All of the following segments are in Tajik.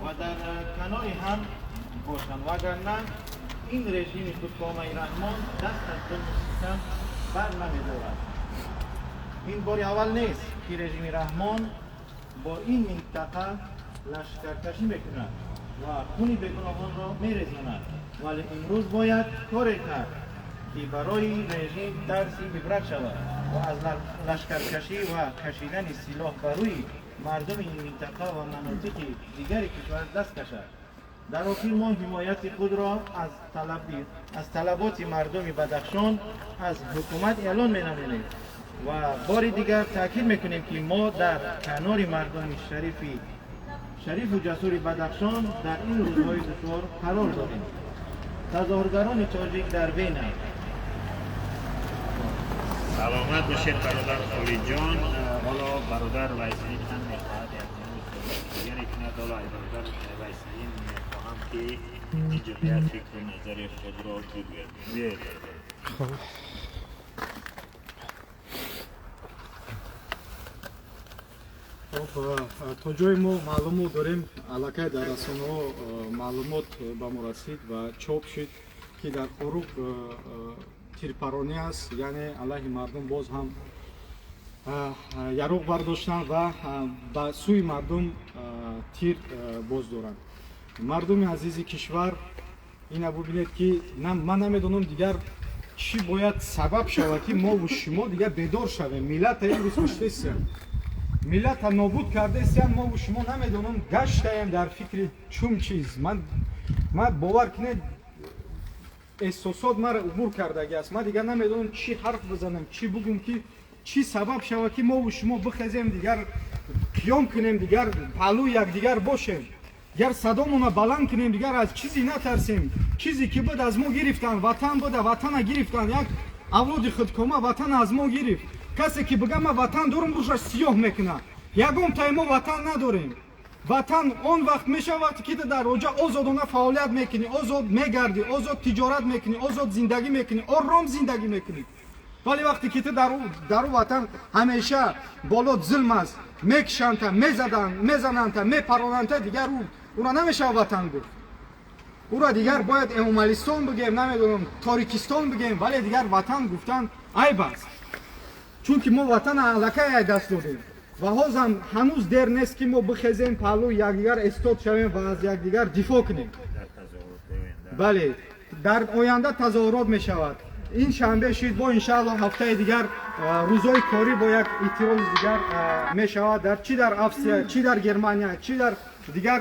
Ва дар канори ҳам бошанд, вагарна ин режими худкомаи Раҳмон даст аз зулму ситам бар намедорад. Ин бори аввал нест, ки режими Раҳмон бо ин минтақа лашкаркашӣ мекунад ва хуни бегуноҳонро мерезонад, вале имрӯз бояд коре кард, ки барои режим дарси ибрат шавад ва аз лашкаркашӣ ва кашидани силоҳ ба рӯи мардуми ин минтақа ва манотиқи дигари кишвар даст кашад. Дар охир мо ҳимояти худро аз талаботи мардуми Бадахшон аз ҳукумат эълон менамоем ва бори дигар таъкид мекунем, ки мо дар канори мардуми шарифу ҷасури Бадахшон дар ин рӯзҳои душвор қарор дорем. Тазоҳургарони тоҷик дар Вена. Саломат бошед, бародар Холиҷон. Ҳоло бародар Вайсалин ҳам мехоҳад як дигаре кунад. Ҳоло ай бародар Вайсалин мехоҳам, ки инҷо биёд, фикру назари худро бигӯяд. Биёед, бародар. Хоб, то ҷое мо маълумот дорем, аллакай дар расонаҳо маълумот ба мо расид ва чоп шуд, ки дар Хоруғ тирпаронӣ аст, яъне алайҳи мардум боз ҳам яроқ бардоштанд ва ба сӯи мардум тир боз доранд. Мардуми азизи кишвар, ина бубинед, ки ман намедонам, дигар чӣ бояд сабаб шавад, ки мову шумо дигар бедор шавем. Миллата имрӯз куштесиянд, миллата нобуд кардесиянд. Мову шумо намедонам, гаштаем дар фикри чум чиз. Ман, бовар кунед, эҳсосот мара убур кардаги аст. Ман дигар намедонам, чӣ ҳарф бизанам, чӣ бугум, ки чӣ сабаб шавад, ки мову шумо бихезем, дигар қиём кунем, дигар паҳлӯи якдигар бошем, дигар садомона баланд кунем, дигар аз чизе натарсем. Чизе ки буд, аз мо гирифтанд. Ватан буда, ватана гирифтанд. Як авлоди худкома ватана аз мо гирифт. Касе ки бига ман ватан дорам, рӯшаш сиёҳ мекунад. Ягон тай мо ватан надорем. Ватан он вақт мешавад, ки ту дар оҷа озодона фаъолият мекунӣ, озод мегардӣ, озод тиҷорат мекунӣ, озод зиндагӣ мекунӣ, ором зиндагӣ мекунӣ. Вале вақте ки ту дар ӯ ватан ҳамеша болот зулм аст, мекушанта, мезананта, мепаронанта, дигар ӯра намешавад ватан гуфт. Ӯра дигар бояд Эмомалистон бигем, намедонам, Торикистон бигем, вале дигар ватан гуфтан айб аст, чунки мо ватана аллакай ай даст додем. Ва ҳозам ҳанӯз дер нест, ки мо бихезем, паҳлӯи якдигар истод шавем ва аз якдигар дифоъ кунем. Бале, дар оянда тазоҳурот мешавад. Ин шанбе шид, бо иншаалло ҳафтаи дигар рӯзҳои корӣ бо як эътирози дигар мешавад, дар чӣ дар Австрия, чӣ дар Германия, чӣ дар дигар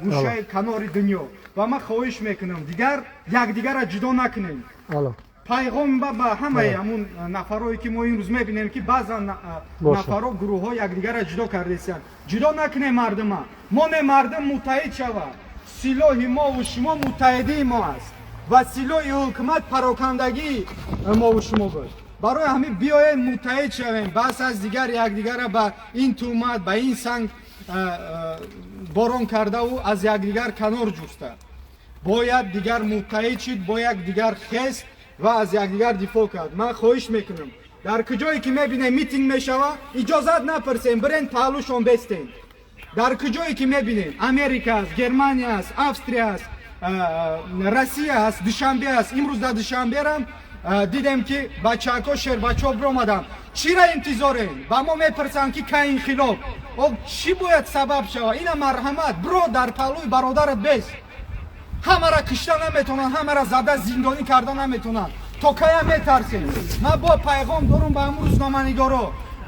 гӯшаи канори дунё. Ва ман хоҳиш мекунам, дигар якдигарро ҷудо накунем. Пайғом ба ҳамаи ҳамун нафарое, ки мо имрӯз мебинем, ки баъзан нафаро, гурӯҳҳо якдигарро ҷудо кардесиянд. Ҷудо накунем мардума, моне мардум муттаҳид шавад. Силоҳи мову шумо муттаҳидии мо аст ва силоҳи ҳукумат парокандагии мову шумо буд. Барои ҳамин биёем, муттаҳид шавем. Бас аз дигар якдигарро ба ин туҳмат, ба ин санг борон кардаву аз якдигар канор ҷуста. Бояд дигар муттаҳид шид, бояд дигар хест ва аз якдигар дифоъ кард. Ман хоҳиш мекунам, дар куҷое ки мебинем митинг мешава, иҷозат напурсем, бирен, паҳлӯшон бестем. Дар куҷое ки мебинем, Америка аст, Германия аст, Австрия аст, Россия аст, Душанбе аст. Имрӯз дар Душанберам дидем, ки бачаҳако, шербачаҳо биромаданд. Чира интизорем? Ба мо мепурсанд, ки кай инқилоб? О, чӣ бояд сабаб шава? Ина марҳамат, биро, дар паҳлӯи бародарат бест. Ҳамара кишта наметавонанд, ҳамара зада зиндонӣ карда наметавонанд. То кая метарсем? Ман бо пайғом дорум ба ҳамун рӯзноманигоро,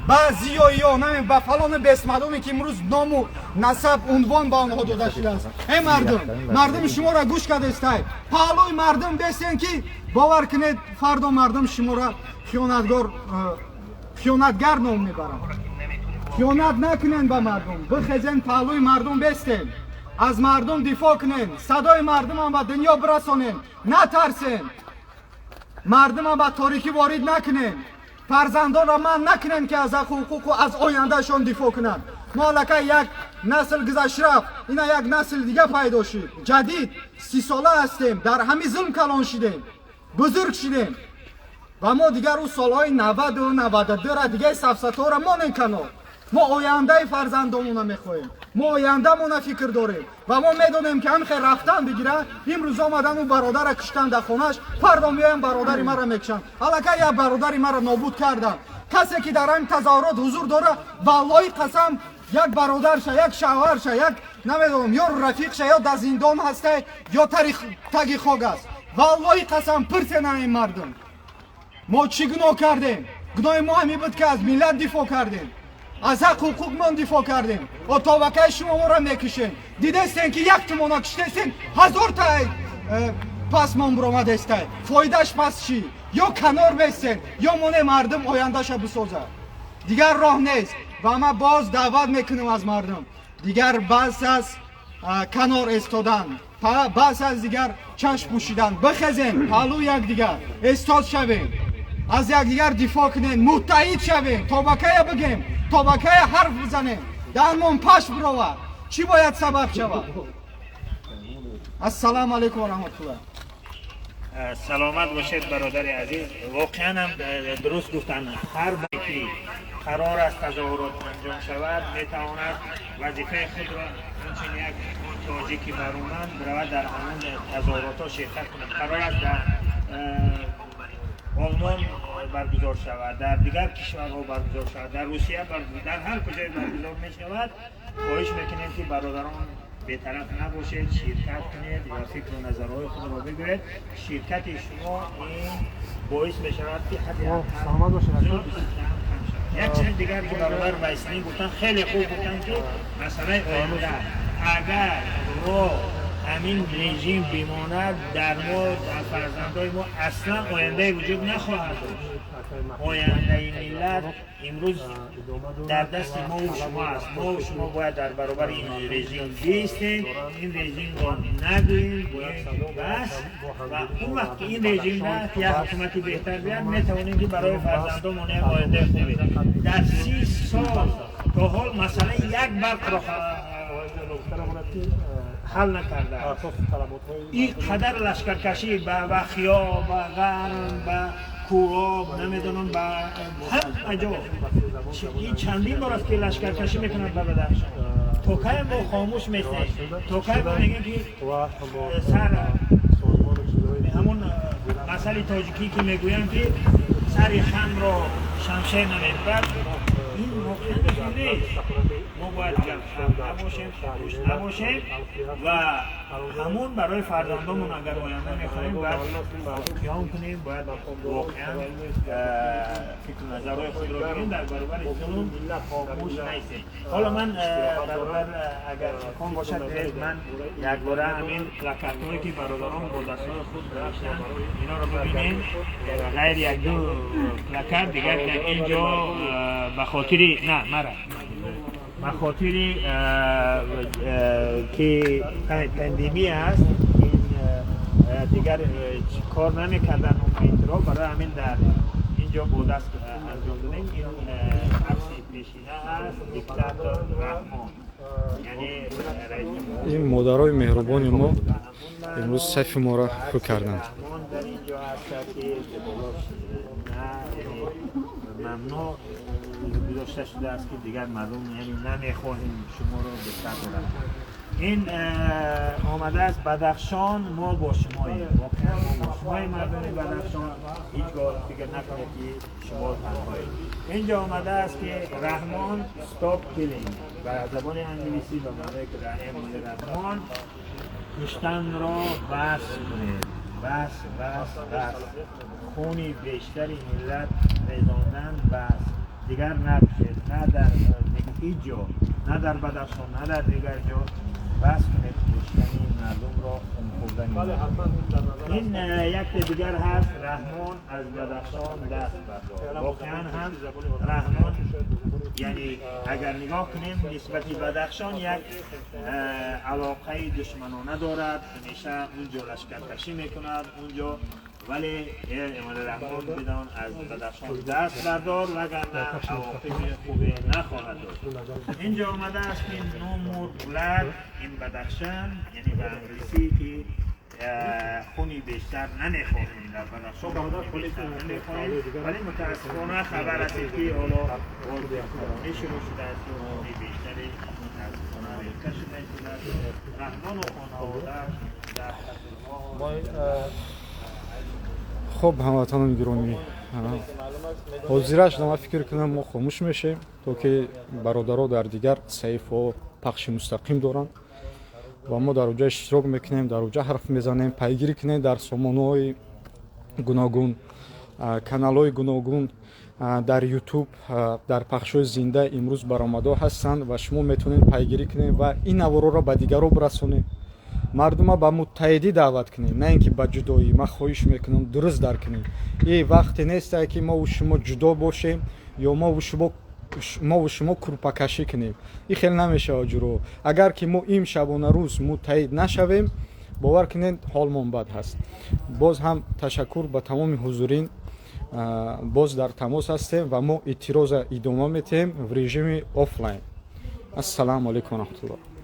ба зиёиё, наме, ба фалону бесмадоме, ки имрӯз ному насаб, унвон ба онҳо дода шудааст. Э мардум, мардуми шуморо гӯш кардестай. Паҳлӯи мардум бесен, ки бовар кунед, фардо мардум шуморо хиёнатгор, хиёнатгар ном мебаранд. Хиёнат накунен ба мардум, бихезен, паҳлӯи мардум бестен, аз мардум дифоъ кунен, садои мардумам ба дунё бирасонен. Натарсен, мардумам ба торикӣ ворид накунем, фарзандонро манъ накунем, ки аз ҳуқуқу аз ояндаашон дифоъ кунанд. Мо аллакай як насл гузашт, рафт, ина як насли дига пайдо шуд, ҷадид. 30 сола ҳастем, дар ҳамин зулм калон шидем, бузург шидем ва мо дигар ӯ солҳои 90-у 92-ра, дигаи сафсатҳоро монем канор. Мо ояндаи фарзандонмона мехоҳем, мо ояндамона фикр дорем ва мо медонем, ки ҳамин хел рафтан бигира. Имрӯз омадан ӯ бародара куштан дар хонаш, фардо меоям, бародари маро мекушанд. Аллакай як бародари маро нобуд карданд. Касе ки дар ҳамин тазоҳурот ҳузур дора, валлоҳи қасам, як бародарша, як шавҳарша, як намедонам, ё рафиқша ё дар зиндон ҳастай, ё таги хок аст. Валлоҳи қасам, пурсена ин мардум, мо чӣ гуноҳ кардем? Гуноҳи мо ҳамин буд, ки аз миллат дифоъ кардем, аз ҳақ ҳуқуқмон дифоъ кардем. О, то ба кай шумо моро мекушен? Дидестен, ки як тумона киштестен, ҳазорта пасмон буромадестай. Фоидаш пас чӣ? Ё канор бестен, ё моне мардум ояндаша бисозад. Дигар роҳ нест. Ва ман боз даъват мекунам аз мардум: дигар бас аст канор истодан, бас аст дигар чашм пӯшидан. Бихезем, паҳлӯи якдигар эстод шавем, аз якдигар дифоъ кунем, муттаҳид шавем. То ба кая бигем, то ба кая ҳарф бизанем, даҳанмон паш бировад? Чӣ бояд сабаб шавад? Ассалому алайкум ва раҳматуллоҳ. Саломат бошед, бародари азиз. Воқеан ҳам дуруст гуфтанд. Ҳар ки қарор аст тазоҳурот анҷом шавад, метавонад вазифаи худро ҳамчун як тоҷики бароманд биравад, дар ҳамон тазоҳуротҳо ширкат кунад. Қарор аст дар Олмон баргузор шавад, дар дигар кишварҳо баргузор шавад, дар Русия, дар ҳар куҷое баргузор мешавад, хоҳиш мекунем, ки бародарон бетараф набошед, ширкат кунед ва фикру назарҳои худро бигӯед. Ширкати шумо ин боис мешавад, ки ҳадди як чизи дигар, ки бародар Вайсалин гуфтан, хеле хуб гуфтан, ки масъалаи оянда, агар ро ҳамин режим бимонад, дар мо, дар фарзандои мо аслан ояндае вуҷуд нахоҳад дошт. Ояндаи миллат имрӯз дар дасти мову шумо аст. Мову шумо бояд дар баробари ин режим биистем, ин режимро нагӯем, гӯем, ки бас. Ва он вақт ки ин режим рафт, як ҳукумати беҳтар биёд, метавонем, ки барои фарзандомон як ояндаи хубе. Дар 30 сол то ҳол масъалаи як барқро ҳал накарда. Ин қадар лашкаркашӣ ба Вахё, ба Ғарм, ба Кӯроб, намедонам, ба ҳама ҷо. Ин чандин бор аст, ки лашкаркашӣ мекунад ба Бадахшон. То кай мо хомӯш местем? То кай мо мегӯем, ки сар ҳамон масъали тоҷикӣ, ки мегӯянд, ки сари ханро шамшер намебурад? Ин воқеан нест. Мо бояд гапшап набошем, хомӯш набошем ва ҳамон барои фарзандомон агар оянда мехоҳем, бояд қиём кунем, бояд воқеан фикру назарҳои худро бигӯем, дар баробари зулм хомӯш наистем. Ҳоло ман, бародар, агар имкон бошад, ман якбора ҳамин плакатҳое, ки бародарон бо дастҳои худ навиштанд, иноро бибинем. Ғайри якду плакат дигар дар ин ҷо ба хотири на мара ба хотири ки пандемия аст, ин дигар кор намекардан принтерҳо, барои ҳамин дар ин ҷо бо даст анҷом додем. Ин акси пешина аст, диктатор Раҳмон, яъне Ин модарои меҳрубони мо имрӯз сафи моро пур карданд. Раҳмон дар ин ҷо ҳаст, ки мамнӯъ гузошта шудааст, ки дигар мардум, яъне намехоҳем шуморо, диктатор. Ин омадааст: «Бадахшон, мо бо шумоем». Воқеан мо бо шумои мардуми Бадахшон, ҳеҷ гоҳ фикр накунед, ки шумо танҳоед. Инҷо омадааст, ки «Раҳмон, stop killing» ба забони англисӣ, ба маъное ки Раҳмон, куштанро бас кунед, бас, бас, бас, хуни бештари миллат резондан бас, дигар накушед, на дар ҳеҷ ҷо, на дар Бадахшон, на дар дигар ҷо. Бас кунед куштани мардумро, хун хӯрдани. Ин як дигар ҳаст: «Раҳмон, аз Бадахшон даст бардор». Воқеан ҳам Раҳмон, яъне агар нигоҳ кунем, нисбати Бадахшон як алоқаи душманона дорад, ҳамеша унҷо лашкаркашӣ мекунад унҷо. Вале Эмомалӣ Раҳмон, бидон, аз Бадахшон даст бардор, вагарна авоқиби хубе нахоҳад дошт. Инҷо омадааст, ки «No more blood in Badakhshan», яъне ба англисӣ, ки хуни бештар намехоҳем, дар Бадахшон бештар намехоҳем, вале мутаассифона хабар расид, ки ҳоло боз шурӯъ шудааст, хуни бештаре мутаассифона рехта шуда истодааст. Раҳмону хонаводааш дар қатлҳо. Хуб, ҳамватанони гиромӣ, ҳозираш ман фикр кунам, мо хомӯш мешем, то ки бародаро дар дигар саҳифаҳо пахши мустақим доранд ва мо дар оҷа иштирок мекунем, дар оҷа ҳарф мезанем. Пайгирӣ кунем дар сомонаҳои гуногун, каналҳои гуногун дар Ютуб, дар пахшҳои зинда имрӯз баромадҳо ҳастанд ва шумо метавонед пайгирӣ кунед ва ин навороро ба дигарон бирасонед. Мардума ба муттаҳидӣ даъват кунем, на ин ки ба ҷудоӣ. Ман хоҳиш мекунам, дуруст дарк кунем, и вақте нестае, ки мову шумо ҷудо бошем ё мову шумо курпакашӣ кунем. Ин хеле намешавад, ҷуро. Агар ки мо им шабона рӯз муттаҳид нашавем, бовар кунед, ҳолмон бад ҳаст. Боз ҳам ташаккур ба тамоми ҳузурин. Боз дар тамос ҳастем ва мо эътироза идома метиҳем в режими офлайн. Ассалому алайкум раҳматуллоҳ.